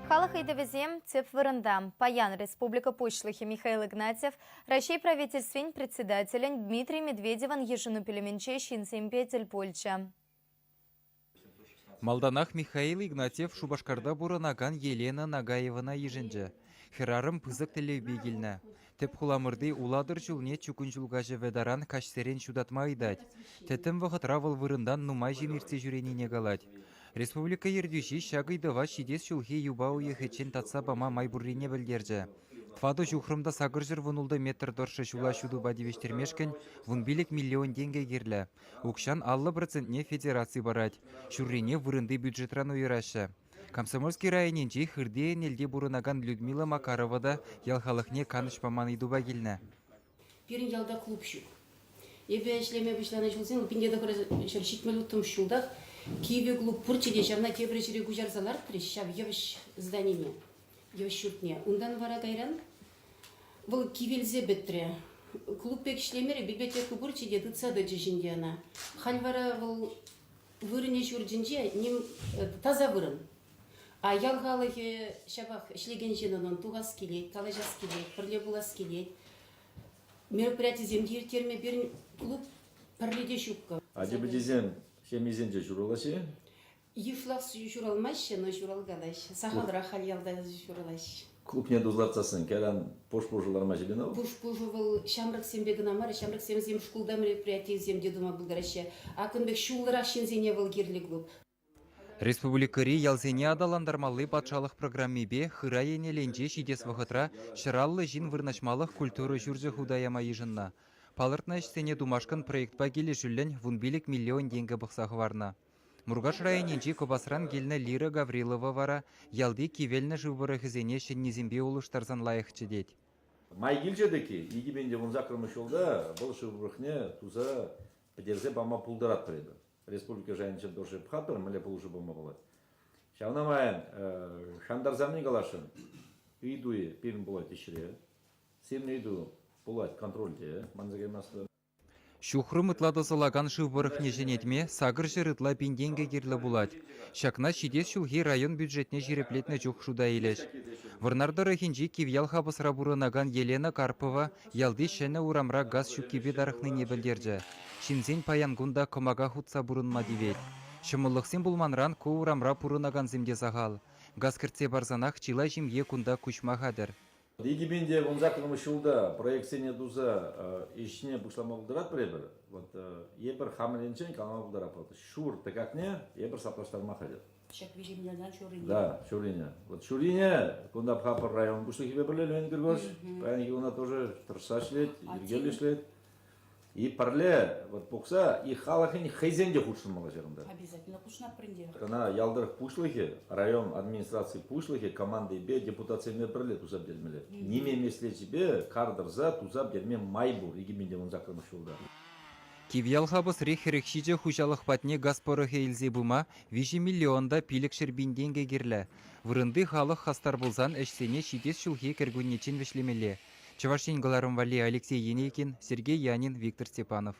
Халӑх ыйтӑвӗсем тӗп вырӑнта. Паян республика Пуҫлӑхӗ Михаил Игнатьев Раҫҫей Правительствин Председателӗн Дмитрий Медведевӑн йышӑну пӳлӗмӗнче ҫынсемпе тӗл пулчӗ. Малтанах Михаил Игнатьев Шупашкарта пурӑнакан Елена Нагаевӑна йышӑнчӗ. Хӗрарӑм пысӑк тӗллевпе килнӗ. Тӗп хуламӑрти Улатӑр ҫулне чукун ҫул каҫӑвӗ таран каҫсерен ҫутатма ыйтать. Тӗттӗм вӑхӑтра вӑл вырӑнтан нумай ҫын иртсе ҫӳренине калать. Республика ертӳҫи ҫак ыйтӑва ҫитес ҫулхи юпа уйӑхӗччен татса пама май пуррине пӗлтерчӗ. Тӑватӑ ҫухрӑм та 816 метр тӑршшӗ ҫула ҫутӑпа тивӗҫтермешкӗн 15 миллион тенкӗ кирлӗ. Укҫан 50 процентне федераци парать, ҫуррине вырӑнти бюджетран уйӑраҫҫӗ. Комсомольски районӗнчи Хирти Ӗнелте пурӑнакан Людмила Макарова та ял халӑхне канӑҫ паман ыйтупа килнӗ. Пирӗн ялта клуб ҫук. Эпӗ ӗҫлеме пуҫланӑ ҫулсем 1976 ҫултах кивӗ клуб пурччӗ те ҫавна тепӗр ҫӗре куҫарса лартрӗҫ ҫав йывӑҫ зданине, йывӑҫ ҫуртне. Унтан вара кайран вӑл кивелсе пӗтрӗ. Клуб пек ӗҫлемерӗ, библиотека пурччӗ те тытса тӑчӗҫ ӗнтӗ ӑна. Халь вара вӑл вырӑнӗ ҫуртӗнче ним таса вырӑн. А ял халӑхӗ ҫапах ӗҫлекен ҫыннӑн тухас килет, калаҫас килет, пӗрле пулас килет. Мероприятисем те ирттерме пирӗн клуб пӗрре те ҫуккӑ. Ачи-пӑчисем ҫемйисенче ҫуралаҫҫӗ-и? Йышлах ҫуралмаҫҫӗ, но ҫуралкалаҫҫӗ. Сахалрах халь ялта ҫуралаҫҫӗ. Клубне тултарсассӑн кайран пуш-пушӑ ларма ҫитӗн-ав? Пуш-пушӑ вӑл ҫамрӑксемпе кӑна мар, ҫамрӑксем шкулта мероприятисем те тума пултараҫҫӗ. Акӑн пек ҫуллӑрах ҫынсене вӑл кирлӗ клуб. Республикӑри ялсене аталантармалли патшалӑх программипе Хырай Ӗнелӗнче ҫитес вӑхӑтра 150 ҫын вырнаҫмалӑх культура ҫурчӗ хута яма йышӑннӑ. Палӑртнӑ ӗҫсене тумашкӑн проектпа килӗшӳллӗн 15 миллион тенкӗ пӑхса хӑварнӑ. Муркаш районӗнчи Кӑпасран килнӗ Лира Гаврилова вара ялти кивелнӗ шыв пӑрӑхӗсене ҫӗннисемпе улӑштарсан лайӑхчӗ тет. Май килчӗ тӗк-и, 2018 ҫулта вӑл шыв пӑрӑхне туса пӗтерсе пама пултаратпӑр эпир. Республика шайӗнчен тоже пӑхатпӑр, мӗнле пулӑшу пама пулать. Ҫавна май шантарса мӗн каласшӑн? Ыйту-и пирӗн пулать ӗҫре, сирӗн ыйту пулать контрольте, манса каймастӑп. Ҫухрӑм ытла тӑсӑлакан шыв пӑрӑхне ҫӗнетме 800 ытла пин тенкӗ кирлӗ пулать. Ҫакна ҫитес ҫулхи район бюджетне ҫирӗплетнӗ чух шута илӗҫ. Вӑрнар тӑрӑхӗнчи Кивьял Хапӑсра пурӑнакан Елена Карпова ялти ҫӗнӗ урамра газ ҫуккипе тарӑхнине пӗлтерчӗ. Ҫынсен паян кун та кӑмака хутса пурӑнма тивет. Ҫӑмӑллӑхсем пулманран ку урамра пурӑнакансем те сахал. Газ кӗртсе парсанах чылай ҫемье кунта куҫма хатӗр. 2018 ҫулта проектсене туса ӗҫне пуҫлама пултаратпӑр эпир. Вот эпир хамӑр енчен калама пултаратпӑр. Ҫур тӑкакне эпир саплаштарма хатӗр. Ҫак виҫӗ миллионтан ҫуррине. Да, ҫуррине. Вот ҫуррине кунта пӑхатпӑр район пуҫлӑхӗпе пӗрле Леонид Григорьевич. Паянхи куна тоже тӑрӑшса ӗҫлет, йӗркеллӗ ӗҫлет. И пӗрле вот пухса и халӑхӗн хӑйсен те хутшӑнмалла ҫакӑнта. Обязательно хутшӑнатпӑр ӗнтӗ. Ӑна ял тӑрӑх пуҫлӑхӗ, район администраци пуҫлӑхӗ командипе депутатсемпе пӗрле туса пӗтермелле. Ниме меслечӗпе кар тӑрса туса пӗтерме май пур 2018 ҫулта. Кивьял Хапӑсри 47 хуҫалӑх патне газ пӑрӑхӗ илсе пыма 3 миллион та 500 пин тенкӗ кирлӗ. Вырӑнти халӑх хастар пулсан ӗҫсене ҫитес ҫулхи кӗркуннеччен вӗҫлемелле. Чӑваш Ен кӑларӑм валли Алексей Енейкин, Сергей Янин, Виктор Степанов.